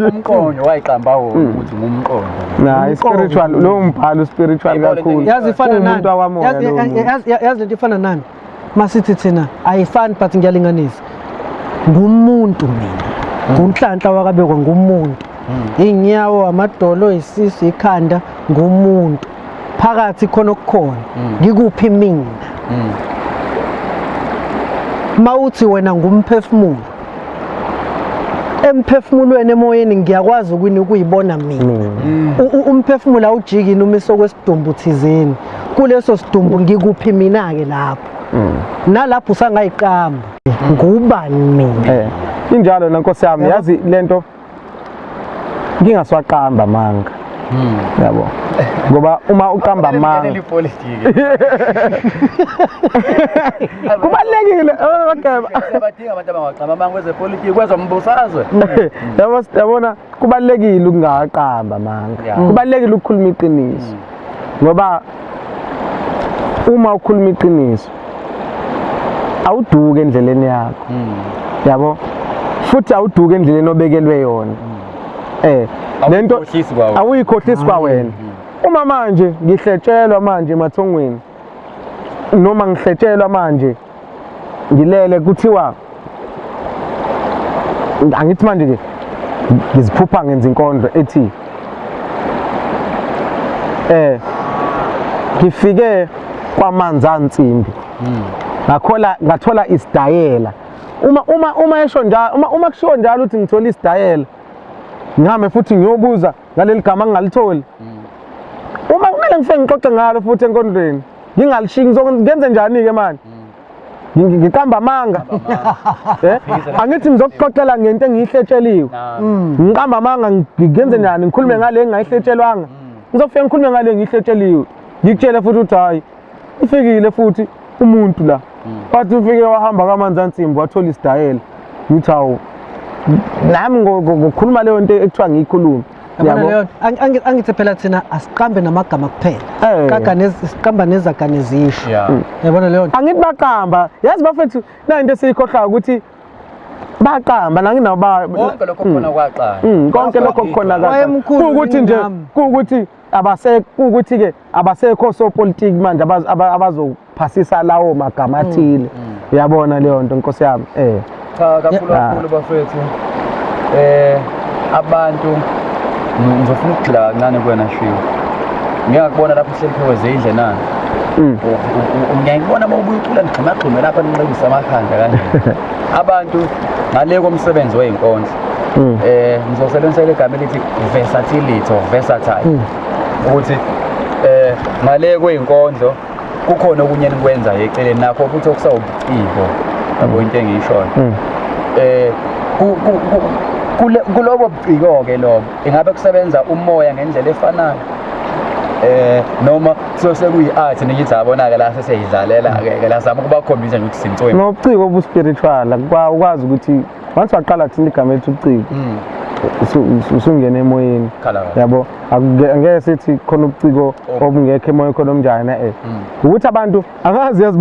umqondo wayiqamba wona ukuthi ngumqondo. Na spiritual lo mbhalo spiritual Yayibona lento kakhulu. Yazi ifana nani? Uwumuntu wakwamoya Yazi- lowo muntu. Yazi lento ifana nani? Masithi thina ayifani, but ngiyalinganisa. Ngumuntu mina. Ngunhlanhla wakabekwa, ngumuntu. Inyawo, amadolo, isisu, ikhanda, ngumuntu. Phakathi khona okukhona. Ngikuphi mina? Mawuthi wena ngumphefumulo. Emphefumulweni, emoyeni, ngiyakwazi ukuyini ukuyibona mina. Umphefumulo awujiki noma isokwesidumbu thizeni. Kuleso sidumbu ngikuphi mina ke lapho? Nalapho usangayiqamba. Ngubani mina? Injalo na nkosi yami, yazi lento ngingaswaqamba manga. Yabo. Ngoba uma uqamba amanga Ipolitiki. Kubalekile abageba. Siyabadinga abantu abangaqamba amanga kwezepolitiki, kwezombusazwe. Yabo, yabona, kubalekile ukungaqamba amanga. Kubalekile ukukhuluma iqiniso. Ngoba uma ukhuluma iqiniso awuduke endleleni yakho. Yabo? Futhi awuduke endleleni obekelwe yona. Lento Awuyikhohlisi kwawena. Awuyikhohlisi kwawena. Uma manje ngihletshelwa manje emathongweni noma ngihletshelwa manje ngilele, kuthiwa angithi manje ke ngiziphupha ngenza inkondlo ethi ngifike kwamanzi ansimbi, ngakhola ngathola isidayela. Uma esho njalo, uma kushiwo njalo ukuthi ngithola isidayela, ngihambe futhi ngiyobuza ngaleli gama ngingalitholi, uma kumele ngifike ngixoxe ngalo futhi enkondlweni ngingalishiyi, ngizokenze njani-ke manje? Ngiqamba amanga? Angithi ngizokuxoxela ngento engiyihletsheliwe, ngiqamba amanga, ngenze njani? Ngikhulume ngale engingayihletshelwanga? Ngizofika ngikhulume ngale engiyihletsheliwe, ngikutshele futhi ukuthi hhayi, ifikile futhi umuntu la, wathi ufike wahamba kamanzi ansimbi wathola isidayela. Ngithi hawu, nami ngokukhuluma leyo nto ekuthiwa ngiyikhulume. Yabona Yabo? leyo angithi phela thina asiqambe namagama kuphela. Qaga siqamba nezaga nezisho. Yabona leyo nto? Angithi baqamba, yazi bafethu, na into esiyikhohlayo ukuthi baqamba nanginabo ba Konke lokho khona kwaqala. Konke lokho kukhona kahle. Wayemkhulu Kuwukuthi nje nami. kuwukuthi abase kuwukuthi ke abasekho sopolitiki manje abazophasisa lawo magama athile. Uyabona leyo nto, nkosi yami? Cha, kakhulu kakhulu bafethu. Abantu ngizofuna ukugxila kancane kuwena Shiwe. Ngeke ngakubona lapho uhleli phezu kwezindle na? Ngiyayibona uma ubuye ucula nigxumagxume lapha ninqekisa amakhanda kanje. Abantu ngale komsebenzi weyinkondlo. Ngizosebenzisa igama elithi versatility or versatile. Ukuthi ngale kweyinkondlo kukhona okunye enikwenzayo eceleni nakho futhi okusawubuciko. Yabo into engiyishoyo. Kulobo buciko ke lobo ingabe kusebenza umoya ngendlela efanayo noma kusuke sekuyi-art nikithi yabona-ke la sesiyidlalela ke la zama ukubakhombisa nje ukuthi sintswembu. Nobuciko obu-spiritual ukwazi ukuthi once waqala thina igama elithi ubuciko usungena emoyeni. Khala kahle. Yabo, angeke sithi khona ubuciko obungekho emoyeni, khona omnjani. Ukuthi abantu angazi, yazi,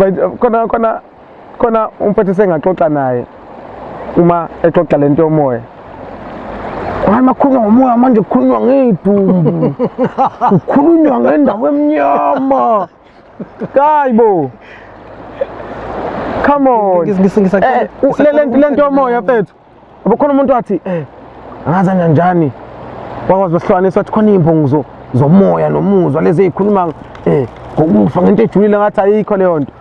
khona umfethu sengaxoxa naye uma exoxa lento yomoya. Hayi, makhulunywa ngomoya manje kukhulunywa ngedumbu, kukhulunywa ngendawo emnyama. Hayi bo, come on. Ngisacela Lento yomoya mfethu, yabo, khona umuntu wathi angazi kanjani wakwazi wasihlukanisa, wathi khona iy'mbongo zomoya nomuzwa lezi ey'khuluma ngokufa ngento ejulile. Ngathi ayikho leyo nto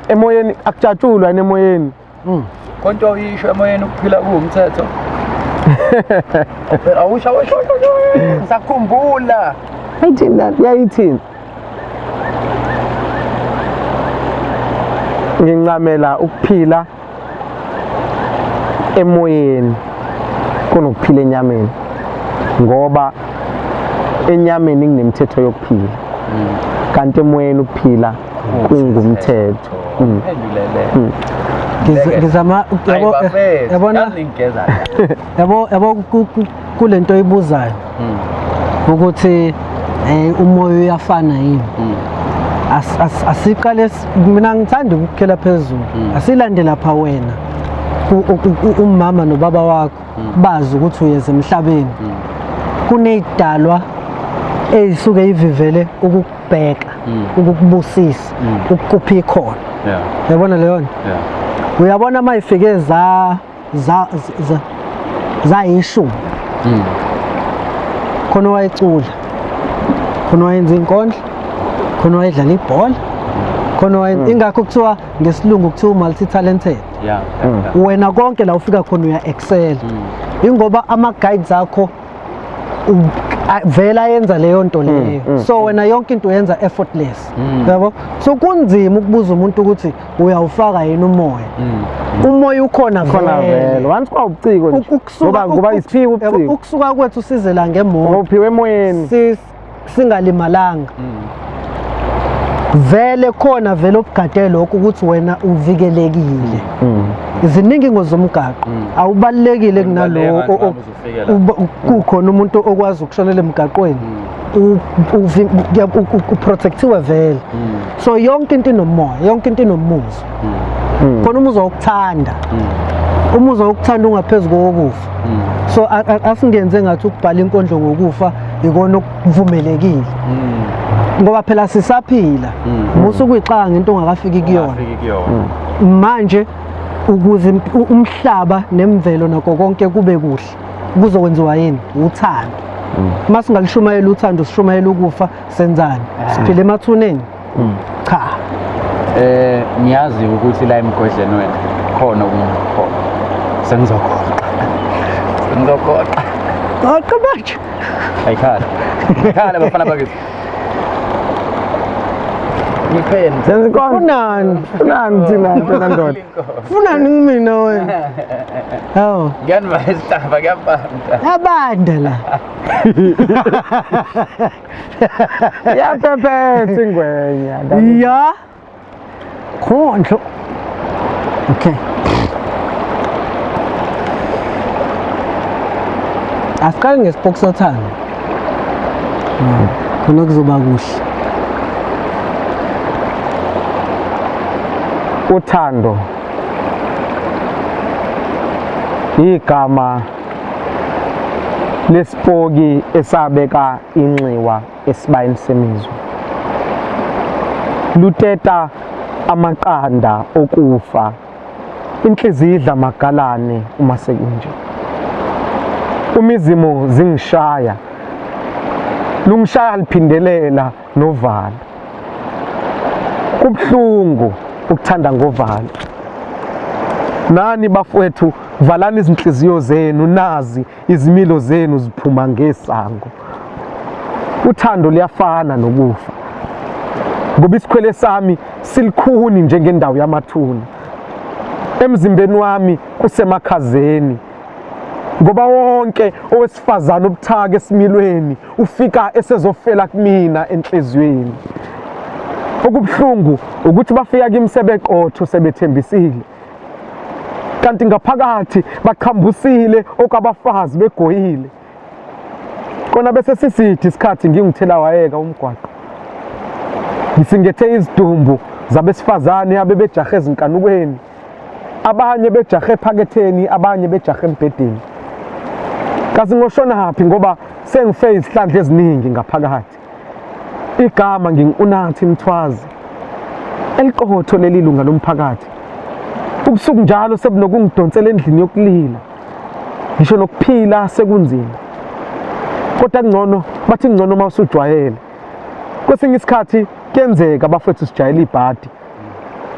emoyeni, akujatshulwa yini emoyeni? Konto uyisho emoyeni ukuphila kuwumthetho. Phela awusho awusho, ngisakhumbula. Ayithini la, yayithini? Ngincamela ukuphila emoyeni kunokuphila enyameni, ngoba enyameni kunemithetho yokuphila, kanti emoyeni ukuphila kungumthetho. Phendulele. Ngizama yabo, yabona, yabona, ngigeza. Yabo, kulento oyibuzayo. Ukuthi umoya uyafana yini? Asiqale mina ngithanda ukukhela phezulu. Asilande lapha wena. Umama nobaba wakho bazi ukuthi uyeza emhlabeni. Kunezidalwa eyisuke ivivele ukukubheka, ukukubusisa, ukukupha ikhono. Uyabona leyo nto? Uyabona uma ifike za za za zayishumi. Khona wayecula, khona wayenza inkondlo, khona wayedlala ibhola, khona wayenza ingakho kuthiwa ngesilungu kuthiwa multi talented. Wena konke la ufika khona uya excel. Ingoba ama guides akho vele ayenza leyo nto leyo. So wena yonke into uyenza effortless. Yabo? So kunzima ukubuza umuntu ukuthi uyawufaka yini umoya. Umoya ukhona Khona vele. Once kwawubuciko nje. Ngoba isiphiwo ubuciko. Ukusuka kwethu sizela ngemoto. Ngoba uphiwe emoyeni. Singalimalanga. Vele khona vele obugade lokho ukuthi wena uvikelekile. Ziningi ingozi zomgaqo. Awubalekile kunaloko kukhona umuntu okwazi ukushonela emgaqweni. Uprotectiwe vele. So yonke into inomoya, yonke into inomuzwa. Khona umuzwa wokuthanda. Umuzwa wokuthanda ungaphezulu kokufa. So asingenze ngathi ukubhala inkondlo ngokufa ikona okuvumelekile. Ngoba phela sisaphila. Musu kuyixaka ngento ongakafiki kuyona. Manje ukuze umhlaba nemvelo nakho konke kube kuhle kuzokwenziwa yini? Uthando. Masingalishumayela uthando sishumayela ukufa senzani? Siphile emathuneni? Cha. Ngiyazi ukuthi la emgodleni wena khona okunye khona. Sengizogoqa. Sengizogoqa. Goqa manje. Ayikhala. Ayikhala bafana bakithi. Ngipheni. Senza inkondlo. Funani? Funani thina thina ndoda? Funani kumina wena? Hawu. Ngiyaniva isihlava kuyabanda. Yabanda la. Iyaphephetha ingwenya. Ya. Khondlo. Okay. Asiqale ngesipoko sothando. Khona kuzoba kuhle. Uthando igama lesipoki esabeka inxiwa esibayeni semizwa, luteta amaqanda okufa, inhliziyo idla magalane uma sekunje. Umizimo zingishaya, lungishaya liphindelela novalo. Kubuhlungu ukuthanda ngovalo. Nani bafowethu, valani izinhliziyo zenu, nazi izimilo zenu ziphuma ngesango. Uthando liyafana nokufa, ngoba isikhwele sami silikhuni njengendawo yamathuna. Emzimbeni wami kusemakhazeni, ngoba wonke owesifazane obuthaka esimilweni ufika esezofela kumina enhliziyweni. Okubuhlungu ukuthi bafika kimi sebeqotho, sebethembisile, kanti ngaphakathi baqhambusile okwabafazi begoyile. Kona bese sisithi isikhathi ngingithela wayeka umgwaqo, ngisingethe izidumbu zabesifazane abebejahe ezinkanukweni, abanye bejahe ephaketheni, abanye bejahe embhedeni. Kazi ngoshonaphi ngoba sengife izihlandla eziningi ngaphakathi. Igama ngingu-Unathi Mthwazi, eliqotho leli lunga lomphakathi. Ubusuku njalo sebunokungidonsela endlini yokulila, ngisho nokuphila sekunzima. Kodwa kungcono, bathi kungcono uma usujwayele. Kwesinye isikhathi kuyenzeka abafowethu sijwayele ibhadi,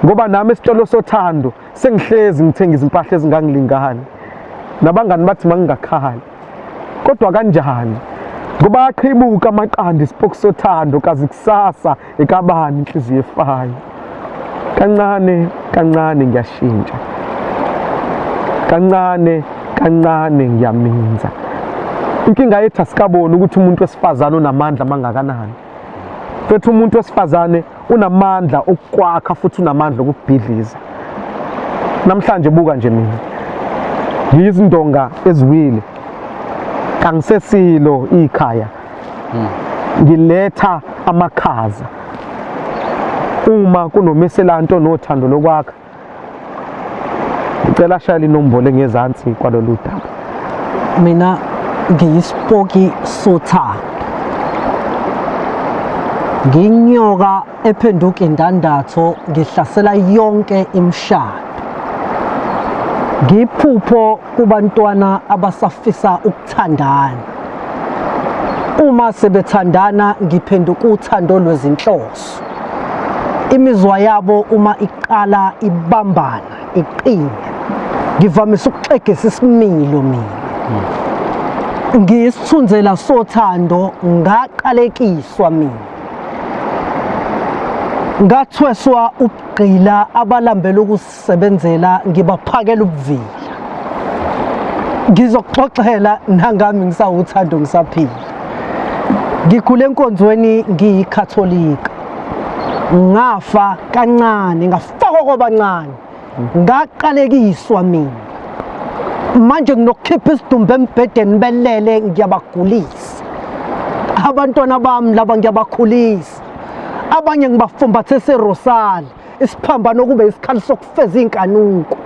ngoba nami esitolo sothando sengihlezi ngithenga izimpahla ezingangilingani, nabangani bathi mangingakhali. Kodwa kanjani? Ngoba aqhibuka amaqanda isipoki sothando, kazi kusasa ekabani inhliziyo efayo. Kancane kancane ngiyashintsha, kancane kancane ngiyaminza. Inkinga yethu asikaboni ukuthi umuntu wesifazane unamandla amangakanani. Futhi umuntu wesifazane unamandla okukwakha futhi unamandla okukubhidliza. Namhlanje buka nje mina, ngiyizindonga eziwile, kangisesilo ikhaya. Ngiletha amakhaza uma kunomeselanto nothando lokwakha. Ngicela ashayele inombolo engezansi kwalolu daba. Mina ngiyisipoki sothando, nginyoka ephenduka indandatho, ngihlasela yonke imishado. Ngiphupho kubantwana abasafisa ukuthandana. Uma sebethandana ngiphenduka uthando lwezinhloso. Imizwa yabo uma iqala ibambana iqine. Ngivamise ukuxegisa isimilo mina. Ngiyisithunzela sothando ngaqalekiswa mina. Ngathweswa ubugqila abalambela ukusebenzela ngibaphakela ubuvila. Ngizokuxoxela nangami ngisawuthando ngisaphila. Ngikhule enkonzweni ngiyikhatholika. Ngafa kancane ngafakwa kwabancane. Ngaqalekiswa mina. Manje nginokukhipha isidumbu embhedeni belele ngiyabagulisa. Abantwana bami laba ngiyabakhulisa. Abanye ngibafumbathisa irosali, isiphambano kube isikhali sokufeza inkanuko.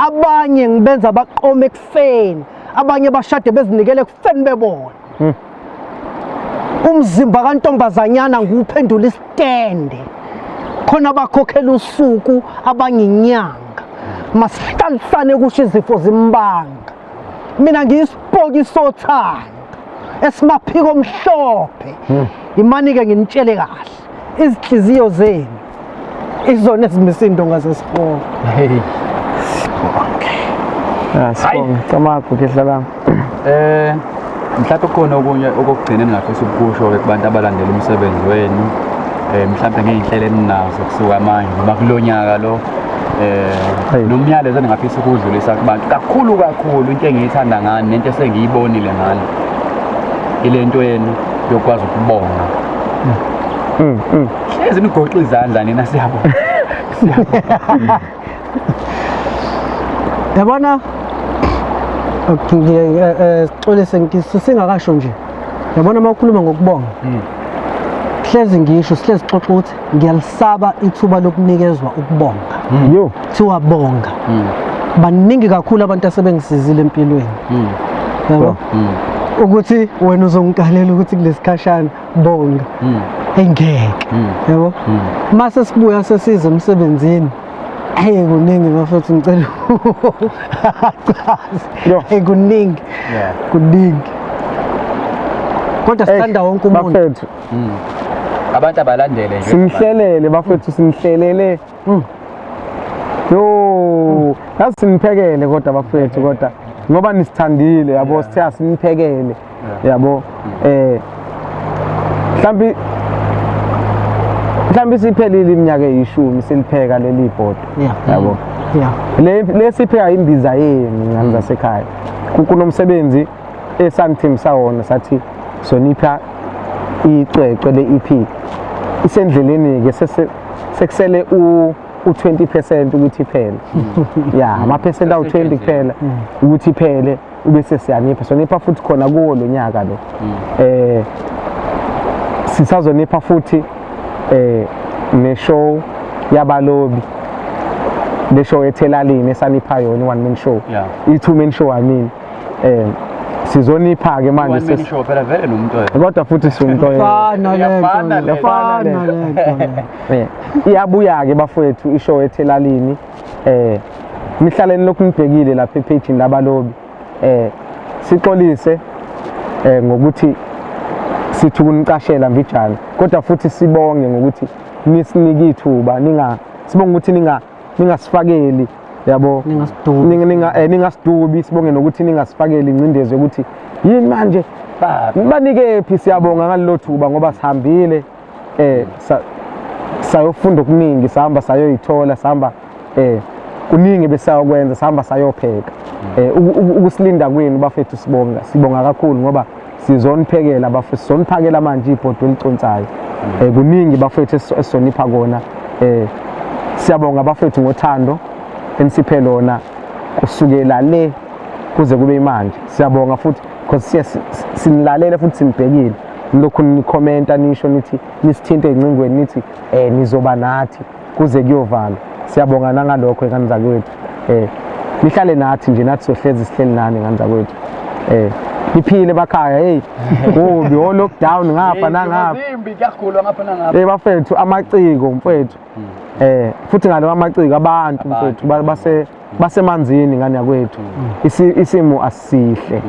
Abanye ngibenza baqome ekufeni, abanye bashade bezinikele ekufeni bebona. Umzimba kantombazanyana ngiwuphendula isitende. Khona bakhokhela usuku abanye inyanga. Masihlalisane kusho izifo zimbanga. Mina ngiyisipoki sothando esimaphiko omhlophe. Imani-ke nginitshele kahle, izinhliziyo zenu izona ezimisa iy'ndonga zesihogo. Hey. Ah, sibonge. Camagu khehla lami. Mhlawumbe kukhona okunye okokugcina eningafisa ukukusho-ke kubantu abalandela umsebenzi wenu, mhlawumbe ngey'nhlelo eninazo kusuka manje noma kulo nyaka lo, nomyalezo eningafisa ukuwudlulisa kubantu kakhulu kakhulu. Into engiyithanda ngani nento esengiyibonile ngani ile nto yenu yokwazi ukubonga. Hlezi nigoqa izandla nina, siyabonga. Siyabonga. Yabona, sixolise singakasho nje. Yabona uma ukhuluma ngokubonga, hlezi ngisho sihlezi sixoxa ukuthi ngiyalisaba ithuba lokunikezwa ukubonga. Yo. Kuthiwa bonga. Baningi kakhulu abantu asebengisizile empilweni. Yabo? Ukuthi wena uzongikalela ukuthi kulesikhashana bonga. Engeke. Yabo? Mase sibuya sesiza emsebenzini. Hey, kuningi bafethu, ngicela achaze. Yo. Hey, kuningi. Kuningi. Kodwa sithanda wonke umuntu. Bafethu, Abantu abalandele nje. sinihlelele bafethu, sinihlelele. Yo, yazi siniphekele kodwa bafethu, kodwa ngoba nisithandile yabo, sithe asiniphekele yabo. Mhlambi siphelile iminyaka eyishumi silipheka leli bhodo yabo. Le lesipheka imbiza yenu ngane zasekhaya. Kunomsebenzi esanithembisa wona, sathi sonipha icwecwe le-EP. Isendleleni-ke, sekusele u-20% ukuthi iphele. Ya, amaphesenti awu-20 kuphela ukuthi iphele, ubese siyanipha, sonipha futhi khona kuwo lo nyaka lo. Sisazonipha futhi ne-show yabalobi, le show ethelalini esanipha yona, i-one man show, i-two man show, I mean. Sizonipha ke manje. One man show phela vele nomuntu oyedwa. Kodwa futhi siwumuntu oyedwa. Fana lento. Iyafana lento. Yafana lento. Iyabuya ke bafowethu ishow ethelalini. Nihlaleni lokhu nibhekile lapha epage labalobi. Sixolise ngokuthi sithi ukunicashela mbijana, kodwa futhi sibonge ngokuthi nisinike ithuba, ninga sibonge ukuthi ningasifakeli yabo, Ningasidubi. Ningasidubi. Sibonge nokuthi ningasifakeli ingcindezi yokuthi yini manje banike phi. Siyabonga ngalelo thuba ngoba sihambile sayofunda okuningi, sahamba sayoyithola, sahamba kuningi besayokwenza, sahamba sayopheka. Ukusilinda kwenu bafethu, sibonga kakhulu ngoba sizoniphekela bafethu, sizoniphakela manje ibhodo eliconsayo. Kuningi bafethu esizonipha kona. Siyabonga bafethu ngothando enisiphe lona kusukela le kuze kube imanje. Siyabonga futhi because siye sinilalele futhi sinibhekile. Nilokhu nikhomenta nisho nithi nisithinte ezincingweni nithi nizoba nathi kuze kuyovalwa. Siyabonga nangalokho ngane zakwethu. Nihlale nathi nje, nathi sohlezi sihleli nani ngane zakwethu. Niphile bakhaya, hey, kubi o lockdown ngapha nangapha. Zimbi, kuyagulwa ngapha nangapha. Bafethu, amaciko mfethu. Futhi ngalo amaciko abantu mfethu basemanzini ngane yakwethu. Isimo asihle.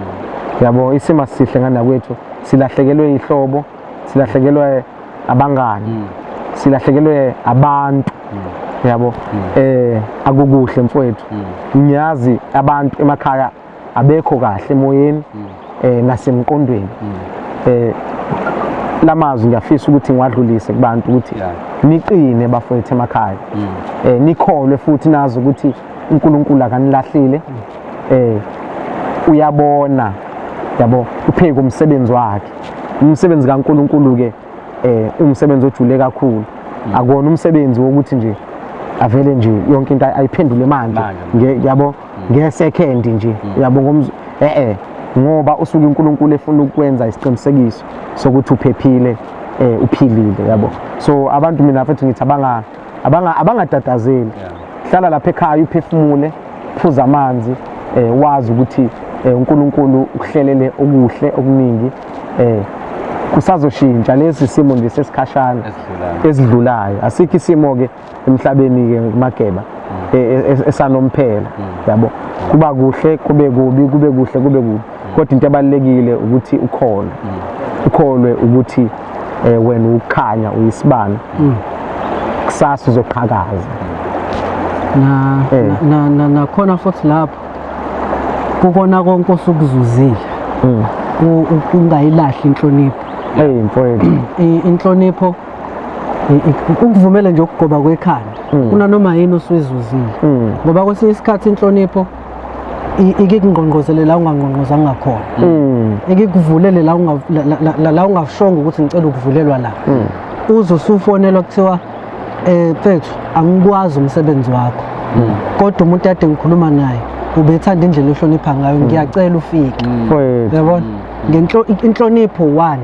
Yabo, isimo asihle ngane yakwethu. Silahlekelwe ihlobo, silahlekelwe abangani, silahlekelwe abantu. Yabo, akukuhle mfowethu. Ngiyazi abantu emakhaya abekho kahle emoyeni nasemqondweni. Lamazwi ngiyafisa ukuthi ngiwadlulise kubantu ukuthi niqine bafowethu emakhaya. Nikholwe futhi nazi ukuthi uNkulunkulu akanilahlile. Uyabona, yabo, upheke umsebenzi wakhe. Umsebenzi kaNkulunkulu ke umsebenzi ojule kakhulu. Akona umsebenzi wokuthi nje avele nje yonke into ayiphendule manje, yabo, ngesecond nje, yabo, ngomzu ngoba usuke uNkulunkulu efuna ukwenza isiqinisekiso sokuthi uphephile, uphilile, yabo. So abantu mina mfethu ngithi abangatatazeli. Hlala lapha ekhaya uphefumule, phuza amanzi, wazi ukuthi uNkulunkulu ukuhlelele okuhle okuningi. Kusazoshintsha lesi simo nje sesikhashana esidlulayo. Asikho isimo ke emhlabeni ke Mageba esanomphela, yabo. Kuba kuhle kube kubi, kube kuhle kube kubi, kodwa into ebalulekile ukuthi ukholwe, ukholwe ukuthi wena ukukhanya uyisibani, kusasa uzoqhakaza. Na nakhona futhi lapho kukona konke osukuzuzile, ungayilahli inhlonipho. Hey mfowethu, Inhlonipho ukuvumela nje ukugoba kwekhanda kunanoma yini osuyizuzile, ngoba kwesinye isikhathi inhlonipho ikikungqongqozele la ungangqongqozanga khona, ikikuvulele la la ungashongo ukuthi ngicela ukuvulelwa la, uze usufonelwa kuthiwa mfethu angikwazi umsebenzi wakho, kodwa umuntu ade ngikhuluma naye ubethanda indlela ohlonipha ngayo, ngiyacela ufike. Uyabona, inhlonipho one,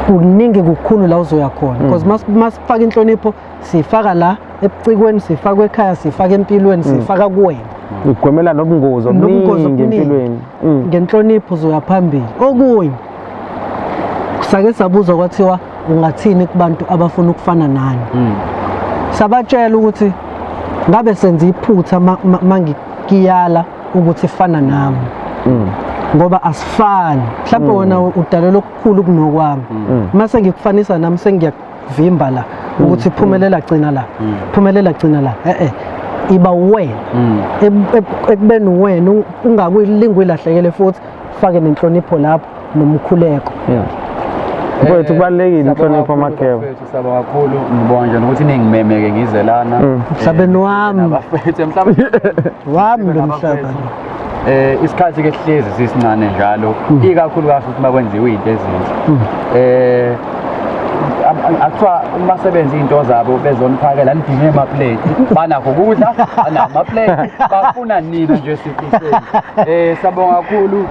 kuningi kukhulu la uzoya khona, because masifaka inhlonipho sifaka la ebucikweni, sifaka ekhaya, sifaka empilweni, sifaka kuwena. Ugwemela nobungozi obuningi empilweni. Ngenhlonipho uzoya phambili. Okunye sake sabuzwa kwathiwa ungathini kubantu abafuna ukufana nani? Sabatshela ukuthi ngabe senza iphutha mangikiyala ukuthi fana nami, ngoba asifani. Mhlawumbe wena udalelwe okukhulu kunokwami, mase ngikufanisa nami sengiyakuvimba la ukuthi phumelela gcina la, phumelela gcina la. Iba wena, ekubeni wena ungakuyilinga uyilahlekele, futhi fake nenhlonipho lapho nomkhuleko. Mfowethu kubalulekile inhlonipho Mageba. Siyabonga kakhulu, ngibonga nje nokuthi ningimemeke ngize lana. Emhlabeni wami. Bafethu, emhlabeni wami lo mhlaba. Isikhathi ke sihlezi sisincane njalo, ikakhulukazi ukuthi makwenziwe izinto ezinhle. Akuthiwa uma sebenza izinto zabo bezoniphakela nidinge ama-plate, banakho ukudla, banako ama-plate, bafuna nina nje siqiseni. Siyabonga kakhulu.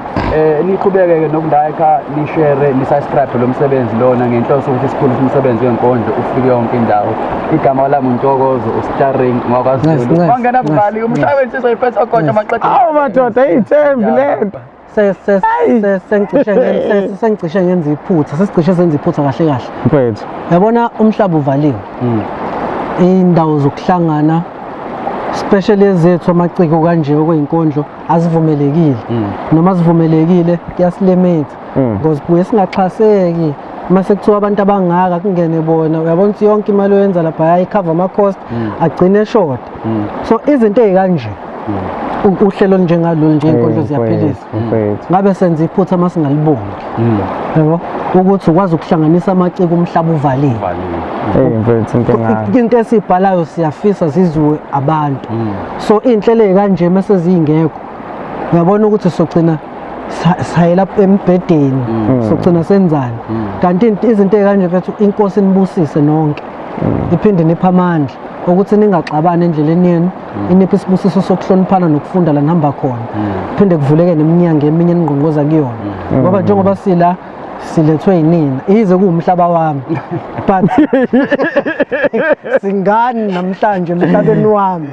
Niqhubeke-ke nokulike, nishare, nisubscribe lo msebenzi lona ngenhloso ukuthi sikhulise umsebenzi wenkondlo ufike yonke indawo. Igama lami uNtokozo uStarring ngwakwaZulu. Wangena mbali umshaya wensizwa iphethe okotsha maqede. Awu madoda, iyithembi lento. Sengicishe ngenza iphutha, sesicishe senza iphutha kahle kahle. Mfethu. Yabona umhlaba uvaliwe. Indawo zokuhlangana especially ezethu amaciko kanje okweyinkondlo azivumelekile, noma zivumelekile kuyasilimit, because buye singaxhaseki mase kuthiwa abantu abangaka kungene bona. Uyabona ukuthi yonke imali oyenza lapha ayikhava ama-cost, agcine eshoda. So izinto ey'kanje, uhlelo olunjengalolu nje, iy'nkondlo ziyaphilisa, ngabe senza iphutha uma singalibongi, yabo, ukuthi ukwazi ukuhlanganisa amaciko umhlaba uvaliwe. Into esiyibhalayo siyafisa zizwe abantu. So iy'nhlelo ey'kanje mase zingekho, uyabona ukuthi sogcina sihayela embhedeni, sogcina senzani? Kanti izinto ey'kanje mfethu, inkosi inibusise nonke, iphinde niphe amandla ukuthi ningaxabani endleleni yenu, iniphe isibusiso sokuhloniphana nokufunda la nihamba khona, phinde kuvuleke neminyango eminye eningqongqoza kuyona, ngoba njengoba sila Silethwe yinina, ize kuwumhlaba wami, but singani namhlanje emhlabeni wami.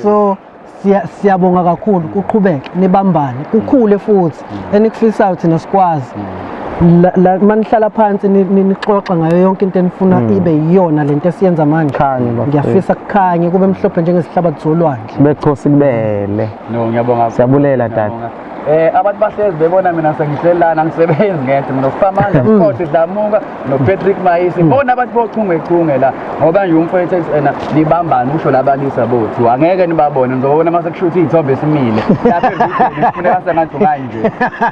So siyabonga kakhulu, kuqhubeke nibambane, kukhule futhi enikufisayo thina sikwazi. Manihlala phansi nixoxa ngayo yonke into enifuna ibe yiyona lento esiyenza manje. Khanye, bafethu. Ngiyafisa kukhanye kube mhlophe njengesihlabathi solwandle. Bekhosi kubele. No, ngiyabonga. Siyabulela, tata. Ngiyabonga. Abantu bahlezi bebona mina sengihleli lana, angisebenzi ngedwa mina, uSiphamandla Scott Dlamuka noPatrick Mayisi. Bona abantu bochungechunge la, ngoba nje umfowethu ethi ena nibambane, usho labalisa bothu angeke nibabone, nizobona mase kushuthi iy'thombe esimile lapha evidweni, kufuneka sengathi unganje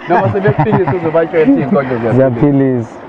noma sebekufikisa uzobatshela ukuthi iy'nkondlo ziyaphilisa. Ziyaphilisa.